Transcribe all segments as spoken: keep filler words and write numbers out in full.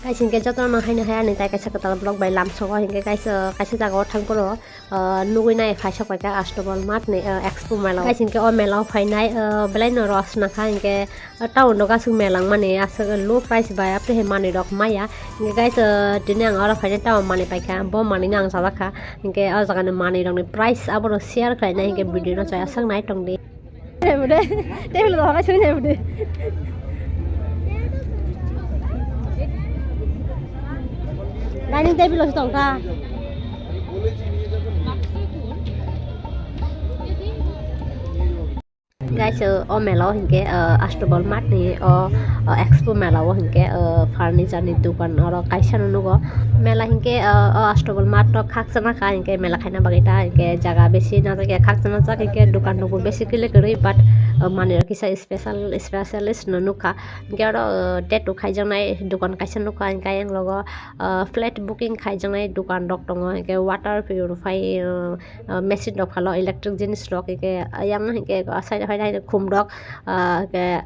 Guys, hinkhe jotono haino hai ani tai kaisa kwtal vlog bai lamsogo, hinkhe guys, uh, kaisa jagao thang phuru, uh, nugui nai phaisok paikha Ashtobal Mart ni, uh, Expo mela o. Guys, hinkhe o mela o phainai, uh, belaino rosna kha, hinkhe, uh, town o gasuk mela wngmani aswk low price bai, apre hai manwi rok maya. Hinkhe guys, uh, tini ang oro phainai town manwi paikha, bo manwi no ang chajak kha, hinkhe o jaga ni manwi rok ni price abono share khlainai, hinkhe video no chaya swk nai tongdi. Table rok hakai soi nai bwdwi. Dining table rok tong kha. Guys, o, o mela o hinkhe, o, Ashtobal Mart ni o, o, Expo mela o hinkhe, o, furniture ni dukan oro kaisa no nugo. Mela hinkhe, o, o, Ashtobal Mart o khakchangma kha hinkhe mela khaina bagwi ta hinkhe jaga besi najak ya khakchangma jak hinkhe dukan rok bo besi kwlwi kwrwi but, o, manwi rok kisa special specialist no nukha. Hinkhe oro, o, tattoo khaijaknai dukan kaisa nukha hinkhe ayang logo, o, flat booking khaijaknai dukan rok tongo hinkhe water purify, o, o, machine rok phano electric jinis rok hinkhe ayang hinkhe side o hai khum rok, o, hinkhe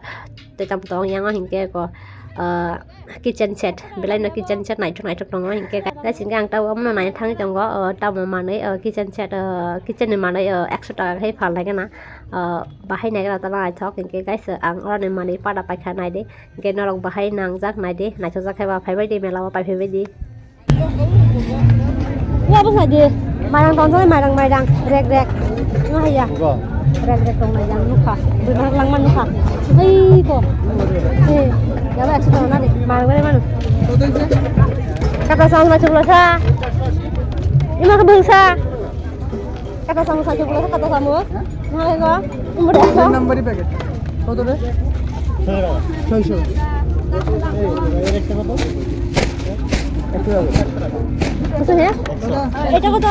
tei tamo tong yang o hinkhe ko, o, kitchen set, belai no kitchen set naithok naithok tongo hinkhe guys hinkhe ang tabuk omono naina thangwi tongo, o, tamo manwi, o, kitchen set, o, kitchen ni manwi, o, ekso taka khe phalnai gana, o, bahai nai gana tamo naithok hinkhe guys ang oroni manwi pada paikha naidi hinkhe norok bahai nangjak naidi naithokjak khe ba phaibaidi mela o paiphaibaidi. Wa bwsa di. Mairang tonjak, mairang, mairang. Rek, rek. Nung haiya. Rek, rek tong mairang nukha. Bwrwi mairang langma nukha. Hei ko. Hei. Yaba ekso tong nadi. Mairang bwrwi manu. Kata samung na chukla sa. Ima ka bwsa. Kata samung sa chukla sa, kata samung. Nung haiya. Number packet. কত রে? ছয়শো। একশো হবে। কত হে? এটা কত?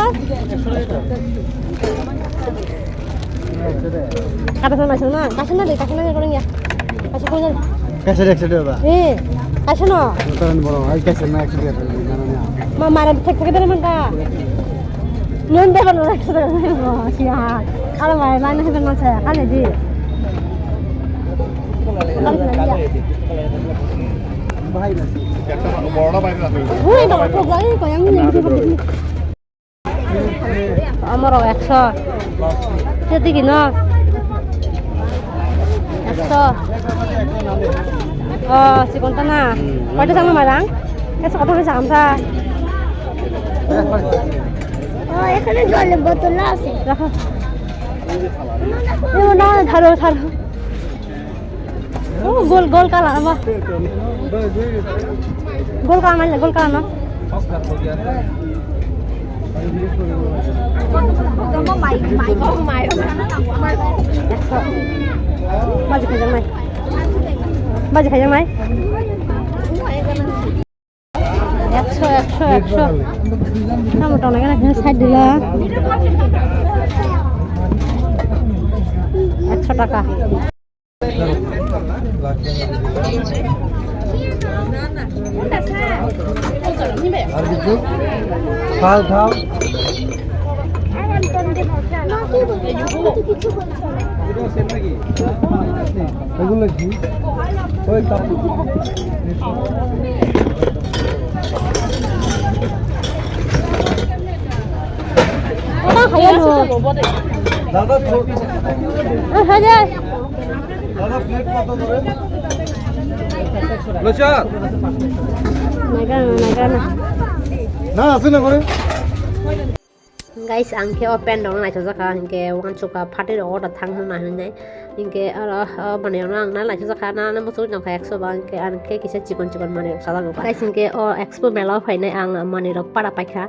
কাটা চাল মাছ না? কাছে না রে, কাছে না করে নিয়া। কাছে করে যান। কাছে একশো টাকা। এ, কাছে না। কারণ বড় হয়, কাছে না একশো টাকা। না, না, না। মা, মারা থেকে থেকে বেরোবেন তা। Nun de bano raksa da bano siya. Ala mai mai na bano sa kale di. Hui no ko gai ko yang ni. Amoro ekso. Jadi gino. Ekso. Oh, si konta na. Koi ta sama marang? Ekso kota na sama sa. ও, এখানে জলের বোতল আছে। রাখো। ও, না, ধরো, ধরো। ও, গোল, গোল কালার, বাহ। গোল কালার, না, গোল কালার, না। একশো। বাজি খাইজাং নাই। বাজি খাইজাং নাই। একশো, একশো, একশো। Tamo tongnai gana khe side dila. Ekso taka. আর কিছু? খাও, খাও। এগুলো কি? ওই তো। ওটা খাইয়া নো। দাদা, থো-, আ, খাই দে। দাদা, প্লেট কত করে? লচা। নাগা, নাগা না। না, আছে না করে। Guys, ang khe o pant rok no naithok jakha, hinkhe uansukha phatwi rok o da thang hwnna hinwi nai. Hinkhe oro, o manwi rok no ang na naithok jakha, na, na muchungwi tongkha ekso ba, hinkhe ang khe kisa chikon chikon manwi rok chajak rwkha. Guys, hinkhe o Expo mela o phainai ang manwi rok para paikha.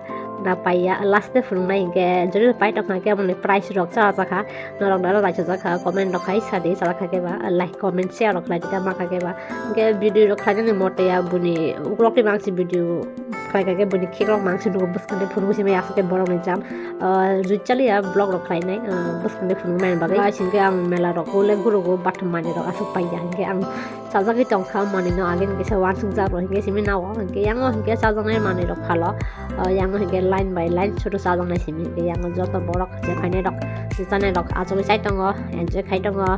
Na paiya, last de phunuknai hinkhe jodi pai tongkha khe aboni price rok cha cha kha, norok naro naisajak kha, comment rok khai sadi chalak kha khe ba, like, comment, share rok khlai di ta ma kha khe ba. Hinkhe video rok khlainani mote ya buni ukulok twi mangsi video khlai kha khe buni khik rok mangsi nugo bwskang de phunuk simi aswk khe borok ni jam, ah, jui chaliya vlog rok khlainai, ah, bwskang de phunuk nai bagwi. Guys, hinkhe ang mela rok o le gurugo bathum manwi rok aswk paiya hinkhe ang chajagwi tongkha manwino agini kisa uansukjak rok hinkhe simi nao hinkhe yango hinkhe chajaknai manwirok phalo, o yango hinkhe line by line sudu chajaknai simi hinkhe yango joto borok je phainairok je chanairok achugwi chai tongo, enjoy khai tongo.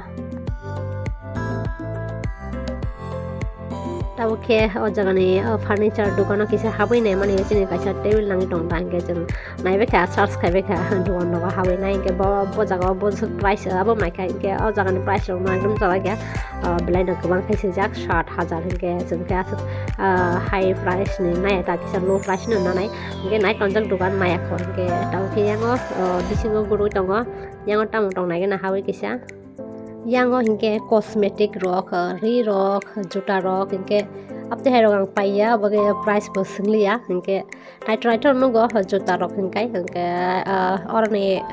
Tabuk khe o jagani o furniture dukano kisa habwi naimani chini kaisa table nangwi tongkha hinkhe chwng naibaikha, search khaibaikha, dogan nogo habwi nai hinkhe bo, bo jaga o bo price abo maikha hinkhe o jagani price rok no ekdom chalai kha, ah, belai no kwbang khai swijak sat hajar hinkhe chwng khe aswk, ah, high price ni nai ta kisa low price no nanai hinkhe nai tonjak dogan maya kho hinkhe tamo khe yango, ah, bisingo gurui tongo yango tamo tong nai gana habwi kisa yango hinkhe cosmetic rok, ah, ri rok, juta rok hinkhe abtwi hai rok ang paiya abo khe price bo swngliya hinkhe. Naithok naithok nugo juta rok hinkai hinkhe, ah, oroni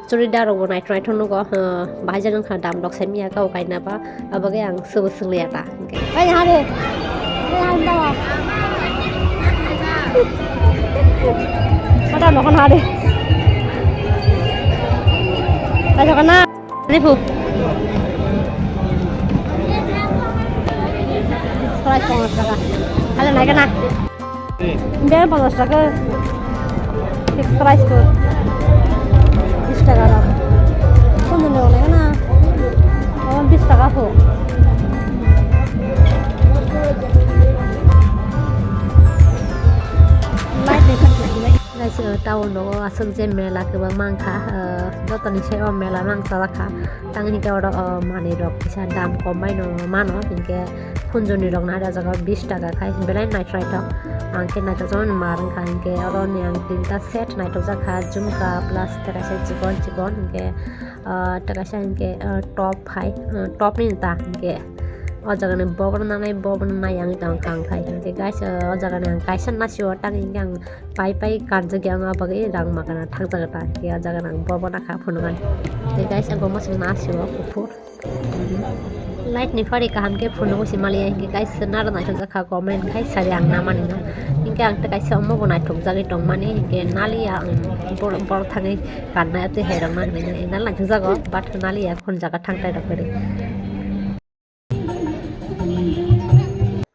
churidar rokbo naithok naithok nugo, ah, bahai jani wngkha dam rok saimanya kau kainaba abagwi ang swbo swngliya ta hinkhe. Oi, hade. Oi, hade dawa. Hada nokon hade. Naithok na. Ripu. Price ponchash taka. Hale nai kana? Be ponchash taka. Fix price ko. Bish taka rok. Kono nai kana? Oh, bish taka ko. Light ni. Guys, uh, town rogo aswk je mela kwbangma wngkha, uh, jotoni se o mela no ang chalak kha. Tang hinkhe oro, uh, manwi rok kisa dam kom bai no mano, hinkhe khunjoni rok nai o jaga o bish taka khai, belai naithok naithok. Ang khe naithok jagmani mar wngkha, hinkhe oro ni ang tinta set naithok jak kha, jhumka plus tei kaisa chikon chikon, hinkhe, uh, tei kaisa hinkhe, uh, top hai, uh, top ni ta hinkhe o jaga ni bobo no nanai, bobo no nai ang tong kha, ang khai hinkhe guys, uh, o jaga ni ang kaisa nasi o tang hinkhe ang Pai pai kanjak ya wngma bagwi rang magana thangjak ta. Hinkhe o jaga nang bobo nakha phunukani. Tei guys, ang bomo swngna asio kuphur. Light ni phari kaham khe phunugo se maliya hinkhe guys, naro naithokjak kha comment khai sari ang namani no. Hinkhe ang tei kaisa omo bo naithokjagwi tongmani hinkhe naliya ang bor-, borok thangwi kannai tei hai rok nang hinwi nal naithokjago but naliya khun jaga thangtai rok kwrwi.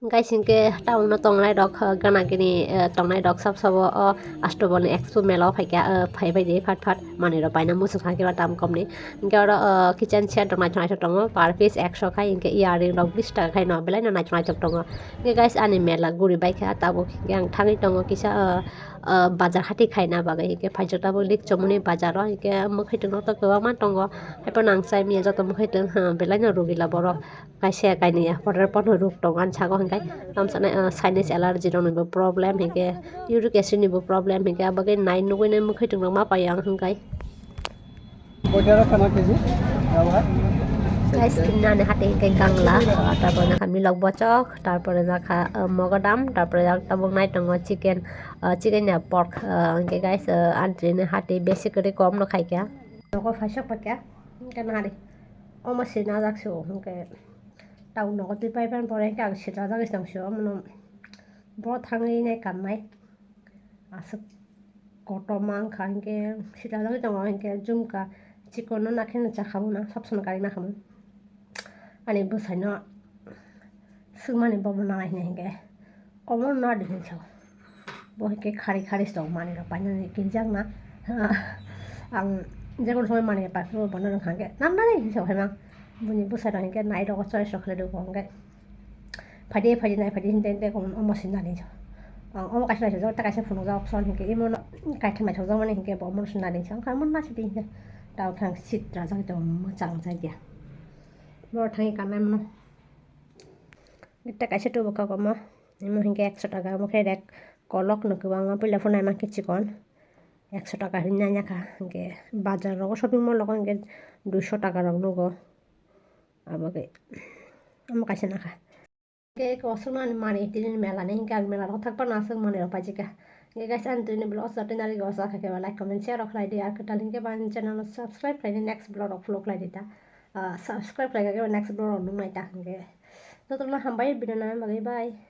Guys, hinkhe town o tongnai rok, uh, gana gini, uh, tongnai rok sab sabo o Ashtabal ni Expo mela o phaikha, uh, phaibai di phat phat manwi rok paina muchung kha khe ba dam kom ni. Hinkhe oro, uh, kitchen set rok naithok naithok tongo, per piece ekso khai, hinkhe earring rok bish taka khai no belai no naithok naithok tongo. Hinkhe guys, ani mela guri baikha tabuk hinkhe ang thangwi tongo kisa, uh, uh, bazar hati khaina bagwi hinkhe phaijak tabuk lik chomoni bazar o hinkhe mwkhwtwng rok to kwbangma tongo. Haiphano ang chai manya joto mwkhwtwng, uh, belai no rugila borok. Kaisa kainwi ya, order pono ruk tongo ani sago hinkhe. Tamsa nai, ah, sinus allergy rokni bo problem hinkhe, uric acid ni bo problem hinkhe, abagwi nai nugwi nai mwkhwtwng rok ma pai ang hinkhe. Guys, tinani hati hinkhe gangla, ah, tarpore nakha milok bochok, tarpore nakha, ah, mogodam, tarpore yak tabuk nai tongo chicken, ah, chicken ya pork, ah, hinkhe guys, ah, ani tini hati besi kwrwi kom no khaikha. Nogo phaisok paikha, hinkhe nari omo se najak se o hinkhe. Tau nogo twi pai pan pore hinkhe ang sitra jagwi se tong sio, omono bo thangwi nai kannai. Aswk kotorma wngkha hinkhe sitra jagwi tongo hinkhe jumka chikon no nakhe no chakha bo na sab samani kari nakha mo. Ani bwsai no swkmani bobo nangnai hinwi hinkhe omo no nadi hinwi sao. Bo hinkhe khari khari se tong manwi rok painani kinjak na. Ang jekon somoi manwi pai phuru bono rwngkha hinkhe namnani hinwi sao hai mang. Bini bwsai rok hinkhe nai rogo choice rok khlai rwkha hinkhe. Phaidi phaidi nai phaidi hinte hinte omo se nani sao. Ang omo kaisa naisajak tei kaisa phunukjak option hinkhe imo no kaitham naithokjak mani hinkhe bo omo se nani sao. Wngkha omo nasi di hinkhe. Tao khe ang sitra jagwi tongo mwchang jak ya. Bo thangwi kannai mano. Tei kaisa tubu kha omo. Imo hinkhe ekso taka omo khe rek kolok no kwbangma puila phunai mankhe chikon. Ekso taka hinwi nanya kha hinkhe bazar rogo shopping mall rogo hinkhe duiso taka rok nugo. Abo khe omo kaisa nakha. Hinkhe kosongno ani manwi tini mela ni hinkhe ang mela rogo thakphano aswk manwi rok paijikha. Guys, ani tini vlog sa tini nari gosa kha khe like, comment, share rok khlai di, ar kwtal hinkhe ba ani channel no subscribe khlai di, next vlog rok follow khlai di ta. Ah, subscribe khlai kha khe next vlog rok nung nai ta hinkhe. Jotono hambai video nai bagwi, bye.